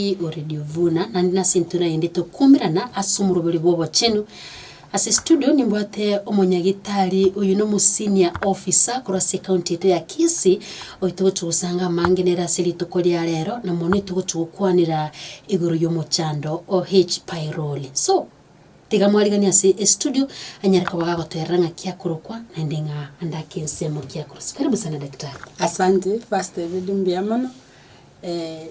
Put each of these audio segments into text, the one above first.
O Radio Vuna, naende nase intwe naende tokumirana ase omoroberi bw'obochenu. Ase studio nimbwate omonyagitari oyo na omosenior officer korwa ase ecounty yaito ya Kisii, oyo togochia gosanga amange nere ase rituko ria rero, na mono togochia gokwanera igoro y'omochando o H pylori. So, tiga mwariganie ase estudio anyare koba gagotoerera ng'aki akorokwa naende ng'a ande ake ensemo ki akorwa. Karibu sana daktari. Asante, first lady mbuya mono.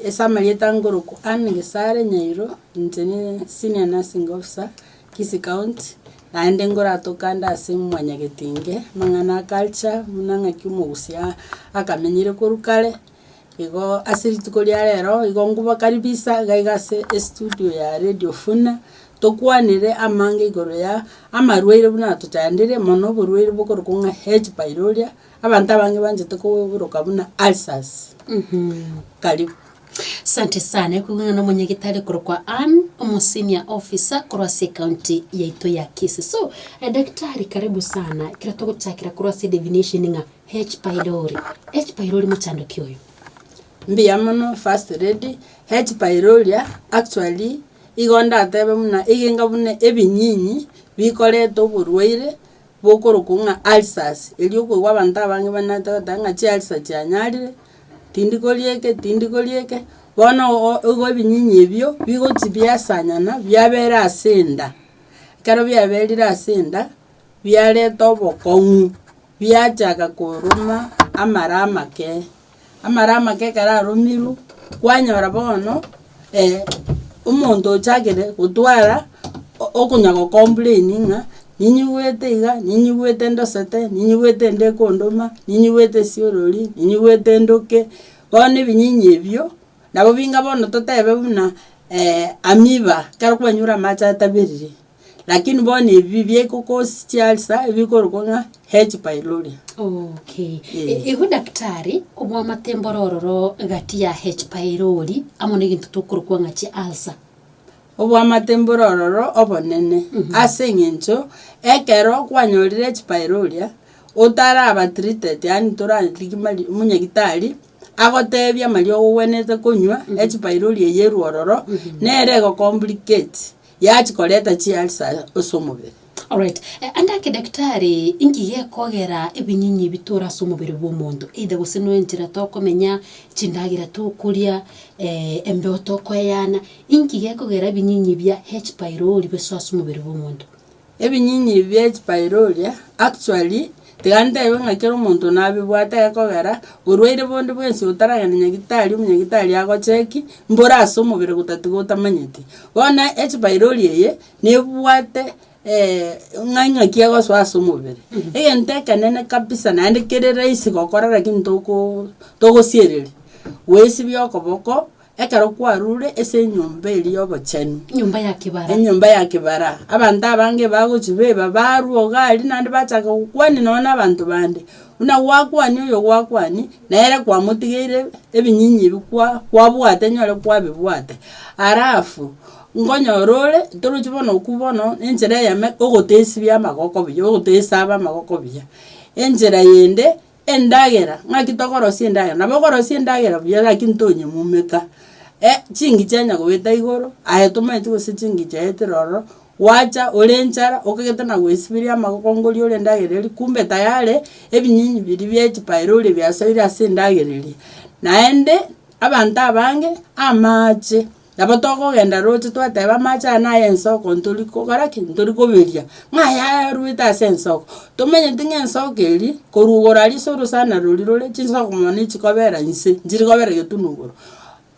Ase amarieta nkorokwa Ann Gesare Nyairo, inche ne senior nursing officer, Kisii County, naende nkoratoka ande ase mwanyagetinge, amang'ana a culture, buna ng'aki omogusii akamenyire korwa kare, igo ase rituko ria rero, igo nkobakaribisa iga iga ase estudio ya radio funa, tokwanere amange igoro ya amarwaire buna atochandire, mono oborwaire bokorokwa ng'a H pylori. Abanto abange banchete koboroka buna ulcers. Karibu. Asante sana ekoging'a na omonyagitari korokwa Ann omo senior officer korwa ase ecounty yaito ya Kisii. So eh, daktari karibu sana ekero togochakera korwa ase definition ng'a H pylori. H pylori mochando ki oyo? Mbuya mono first lady, H pylori actually igo ndatebe buna egenga buna ebinyinyi bikoreta oborwaire bokorokwa ng'a ulcers, erio okoigwa abanto abange banarete goteba ng'a chiulcer chianyarire, tindi koria eke tindi koria eke, bono oo igo ebinyinyi ebio bigochi biasanyana biabera ase enda. Ekero biaberire ase enda, biareta obokong'u, biachaka koroma amara amake. Amara amake ekero aromirwe, kwanyora bono omonto ochakire gotwara okonya go complain ng'a ninyigwete iga, ninyigwete ndosete, ninyigwete ende ekondoma, ninyigwete esiorori, ninyigwete ndoke, bono ebinyinyi ebio, nabo binga bono totebe buna amoeba, ekero kwanyure amache ataberire. Lakini bono ebi biaikokosi chialsa ebikorokwa ng'a H pylori. Okay. Eh. Igo daktari, obwamate mbore ororo gati ya H pylori amo na egento tokorokwa ng'a chialsa. Obwamate mbore ororo obonene ase eng'encho ekero kwanyorire H pylori otaraba treated yaani torarigia mari omonyagitari agotebie amariogo ogwenerete konywa H pylori eye erwe ororo nere egocomplicate. Yachia koreta chialsa ase omobere. Alright. Eh, ande ake daktari, inki gekogera ebinyinyi bitore ase omobere bw'omonto? Either gose no enchera tokomenya, chindagera tokoria, eh, embeo tokoeyana, inki gekogera ebinyinyi bia H pylori bisoe ase omobere bw'omonto? Ebinyinyi ebi bia H pylori, actually, tiga ntebe ng'a kera omonto nabibwate gekogera, borwaire bonde bwensi otaragenda nyagitari, omonyagitari agocheki, mbore ase omobere gotatiga otamanyeti. Bono H pylori eye, nebwate ng'a ng'aki egosoa ase omobere. Egento ekenene kabisa naende kere rahisi gokora lakini toko togosiereria, goesibia okoboko. Ekero kwarure ase enyomba eria y'obochenu, Enyomba ya kebara. enyomba ya kebara, abanto abange bagochibeba barua iga aria naende bachaka gokwania nonya na abanto bande. Buna gwakwania oyo gwakwania, nere kwamotigeire ebinyinyi ebi kwa kwabwate nyore kwabibwate. Alafu, nkonyora ore, torochi bono okwo bono, enchera eyemo ogotesibia amagoko buya, ogotesaba amagoko buya. Enchera yende. Endagera, ng'aki tokorosia endagera? Nabo okorosia endagera buya lakini tonyemumeka, chingicha onye goeta igoro, aye tomanyeti gose chingicha yaetire ororo, gwacha ore enchara okagete na goesiberia amagoko ngoria ore endagera eria, kumbe tayari ebinyinyi biria bia chipylori biasoire ase endagera eria. Naende, abanto abange, amache. Nabo tokogenda roche twateba amache aya naye ensoko ntori kogora ki? Ntori koberia, ng'a aya arwete ase ensoko. Tomanyeti ng'a ensoko eria, korwa igoro aria ase orosana roria rore, chinsoko mono nchikobera inse, nchiri kobera getunu igoro.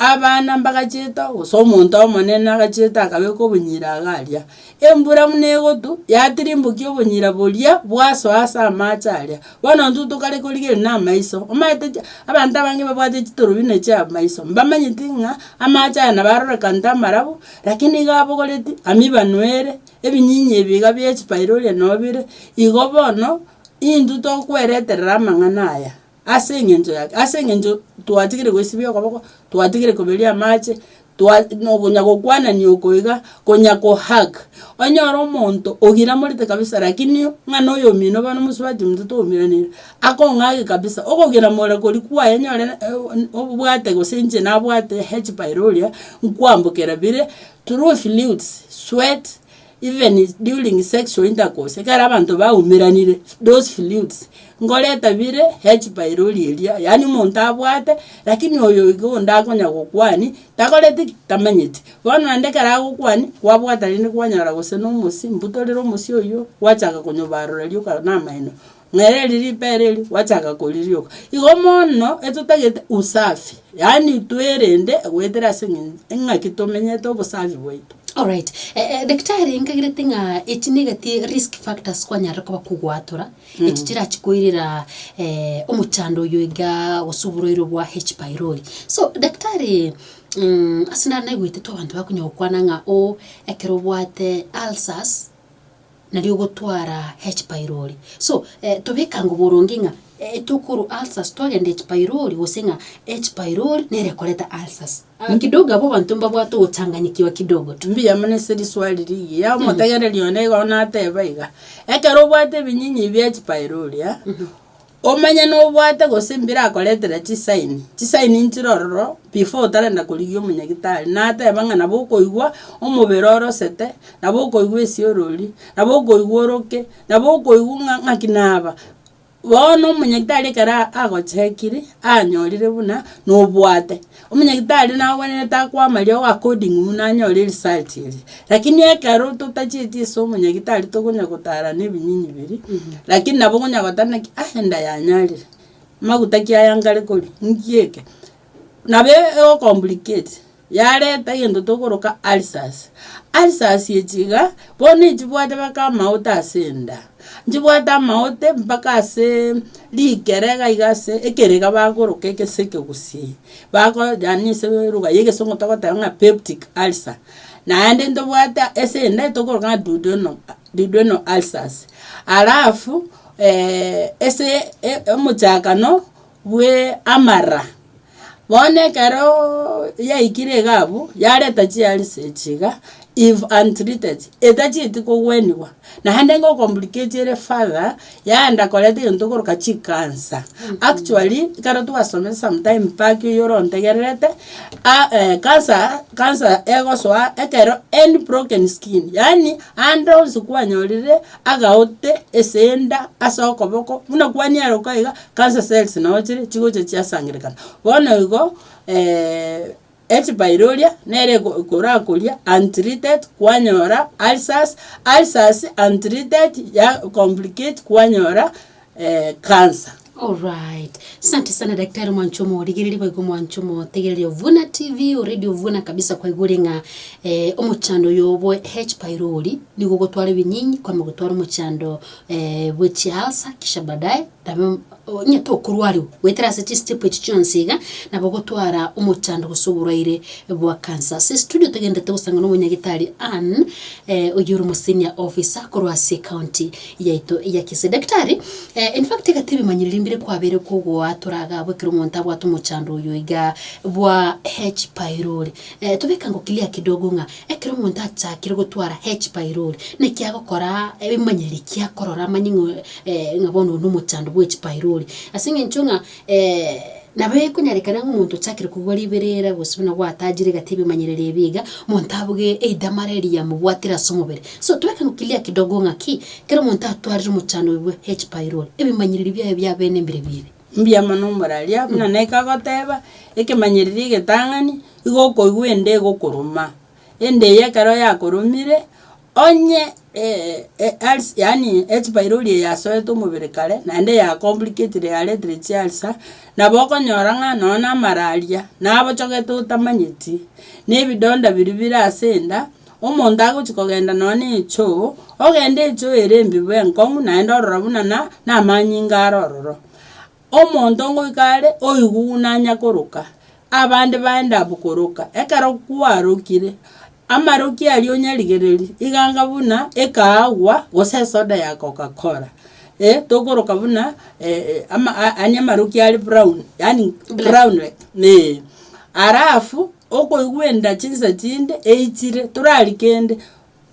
Abana mbagachiete gose omonto omonene agachiete akabeka obonyira iga aria, embura buna egotwa, yatirimbokia obonyira boria, bwasoa ase amache aria. Bono intwe tokare korigereria na amaiso, omanyete chi abanto abange babwate chitorobina chia amaiso, mbamanyeti ng'a amache aya nabo arorekanete amarabu, lakini iga abogoreti amibano ere, ebinyinyi ebi iga bia echipairoria noo bire, igo bono, intwe tokwereterera amang'ana aya ase eng'encho yaki? Ase eng'encho twatigire goesibia okoboko, twatigire koberia amache. Twa nokonya gokwanania oko iga, konya ko hug, onyore omonto ogiramorete kabisa lakini ng'a na oyomino bono mosubati ominto twaumeranire, akong'ake kabisa, okogiramora koria kwaye nyore obwate gose inche nabwate H pylori, nkwambokera bire through fluids, sweat, even during sexual intercourse, ekero abanto baumeranire, those fluids, nkoreta bire H pylori eria, yaani omonto abwate, lakini oyo iga onde akonya gokwania, takoreti ki? Tamanyeti. Bono naende ekero agokwania, kwabwata rende kwanyora gose na omosie, mbutorere omosie oywo, gwachaka konyobarora rioka na amaino. Ng'ere eri ripera eri, gwachaka koririoka. Igo mono, etotagete usafi, yaani twerende goetera ase eng'encho ng'aki tomenyete obosafi bwaito. Alright, daktari nkagerete ng'a echi negati risk factors kwanyarire koba kogwatora, echi chirachi koirera omochando oyo igaa gose oborwaire bwa H pylori. So daktari ase nare naigwetete abanto bakonya gokwana ng'a oo ekero obwate ulcers, nario ogotwara H pylori. So, tobeka boronge ng'a tokorwa ulcers twagenda H pylori gose ng'a H pylori nere ekoreta ulcers. Kidogo abwo abanto mbabwate ogochanganyikiwa kidogo tu. Mbuya mono ase riswali rigiya, omotegereri one igo nateba iga, ekero obwate ebinyinyi bia H pylori Omanye nobwate gose mbirakoretera chisaini, chisaini nchire ororo before otarenda korigia omonyagitari, nateba ng'a nabo okoigwa omobere orosete, nabo okoigwa esiorori, nabo okoigwa oroke, nabo okoigwa ng'a ng'aki naba. Bono omonyagitari ekero agochekire, anyorire buna nobwate, omonyagitari nagwenerete akoe amariogo according buna anyore eresult eria. Lakini ekero totachieti ase omonyagitari tokonya gotara na ebinyinyi biria, lakini nabo okonya goteba naki ah enda yanyarire, maguta ki aya nkare koria, nki eke? Nabo egocomplicate, yareta egento tokoroka ulcers. Ulcers echi iga, bono echibwate mpaka amaote ase enda, nchibwate amaote mpaka aseee rikere iga iga ase ekerega bakoroka ase ekegusii, bako yaani ase elugha ya egesongo togoteba ng'a peptic ulcer. Naende ntobwate ase ende tokoroka ng'a duodenal duodenal ulcers, alafu ase omochakano bwe amara, bono ekerooo yaikire iga abwo, yareta chiulcer echi iga, if untreated, etachieti kogweniwa, naende ngocomplicate ere further, yaenda koreta egento tokoroka chicancer. Actually, ekero twasomete sometime back oywo orontegererete, cancer cancer egosoa ekero any broken skin, yaani ande onsi kwanyorire agaote ase enda, ase okoboko, buna kwaniaroka iga, cancer cells nabo chire chigocha chiasangererekana. Bono igo. H pylori nere ekorakoria untreated kwanyora ulcers, ulcers untreated ya complicate kwanyora cancer. Alright. Asante sana daktari mwanche omorigereria boigo mwanche omotegereria Vuna TV o radio Vuna kabisa kwaigure ng'a eh, omochando oyo bwe H pylori nigo ogotwara ebinyinyi kwama gotwara omochando eh, bwe chialsa kisha baadaye nabo Onye tokorwariwa goetera ase chistep echi chionsi iga, nabo ogotwara omochando gose oborwaire bwa cancer. Ase estudio togenderete gosanga na omonyagitari Ann oyio ore omosenior officer korwa ase ecounty yaito ya Kisii. Daktari, in fact egati ebimanyereri mbire kwabeire kogoatora iga abwo ekero omonto abwate omochando oyo iga bwa H pylori. Tobeka ngo clear kidogo ng'a ekero omonto achakire gotwara H pylori, naki agokora ebimanyereri ki akorora amanye ng'a ng'a bono oyo nomochando bwe chipairori. Ase eng'encho ng'a nabo ekonyarekana ng'a omonto ochakire kogwa riberera gose buna gwatajire egati ebimanyereri ebi iga, omonto abuge either malaria yamobwatire ase omobere. So tobeke ng'a clear kidogo ng'aki, ekero omonto atwarire omochando oyo bwe H pylori, ebimanyereri biaye bia bene mbire bibi. Mbuya mono omoraria, buna naika agoteba, ekemanyereri egetang'ani, igo okoigwa ende egokoroma, ende eye ekero yakoromire, Onye yaani H pylori eye yasoete omobere kare, naende yacomplicatire yaretire chialsa, nabo okonyora ng'a nonya na amararia, nabochogete otamanyeti, na ebidonda biria bire ase enda, omonto agochi kogenda nonya na echoo, ogende echoo ere embibe enkong'u naende orora buna na na amanyinga are ororo. Omonto ngoika are oigwe buna anyakoroka, abande baende abwo koroka. Ekero kwarokire, amaroki aria onyarigererie, iga anga buna ekaagwa gose esoda ya cocacola, tokoroka buna ama yaani amaroki are brown, yaani brown like, eh. Alafu. Okoigwa enda chinsa chinde eichire, toraria kende,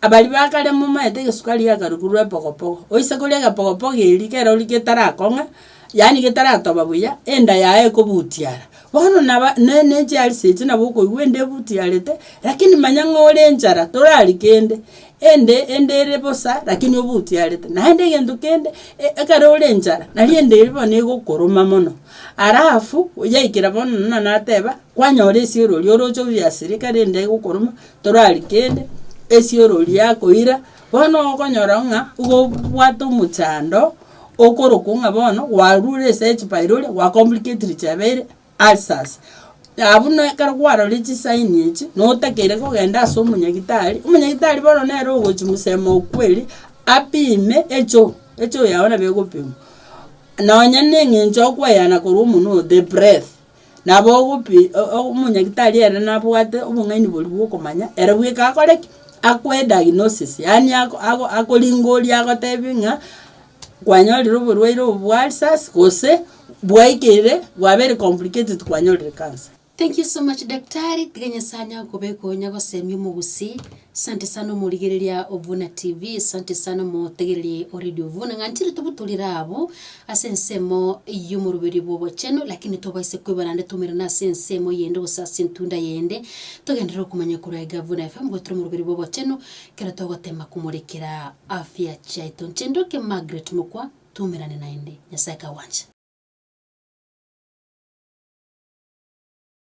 abaria ba kare momaete egesukari giakarokirwe epogopogo, oise koria egepogopogo eria kero oria getarakong'a, yaani getaratoba buya, enda yaye ekobutiara. Bono naba ne ne chiarisi echi nabo okoigwa enda ebutiarete, lakini manya ng'a ore enchara toraria kende, ende ende ere bosa lakini obutiarete. Naende egento kende, e- ekero ore enchara, nari enda eria bono egokoroma mono, alafu yaikera bono buna nateba, Kwanyora esioro oria oroche obiasire ekero ende egokoroma, toraria kende, esioro oria yakoira, bono okonyora ng'a igo obwate omochando, okorokwa ng'a bono kwarure ase H pylori gwacomplicatire chiabeire ulcers. Abwo na ekero kwarorire chisign echi, notakeire kogenda ase omonyagitari, omonyagitari bono nere ogochi mosemo okweri, apime echoo, echoo yago nabo egopimwa. Nonye na eng'encho okoeyana korwa omonwe oo the breath. Nabo ogopi omonyagitari ere nabwate obong'aini boria bwa okomanya, ere bweka akore ki? Akoe diagnosis yaani ako ako akoringoria agotebi ng'a kwanyorire oborwaire obo bwa ulcers gose bwaikeire bwabeire complicated kwanyorire cancer. Thank you so much daktari, tiga Nyasaye anya gokobeka onya gosemia omogusii. Asante sana omorigereria o Vuna TV, asante sana omotegereri o Radio Vuna, ng'a nchire tobutorire abwo ase ensemo y'omoroberi bw'obochenu, lakini tobaise koiba naende toumerane ase ensemo yende gose ase entunda yende, togenderere okomanya korwa aiga Vuna FM goetera omoroberi bw'obochenu, ekero togotema komorekera afya chiaito. Inche ndoke Margaret Mokwa, toumerane naende, Nyasae kagwancha.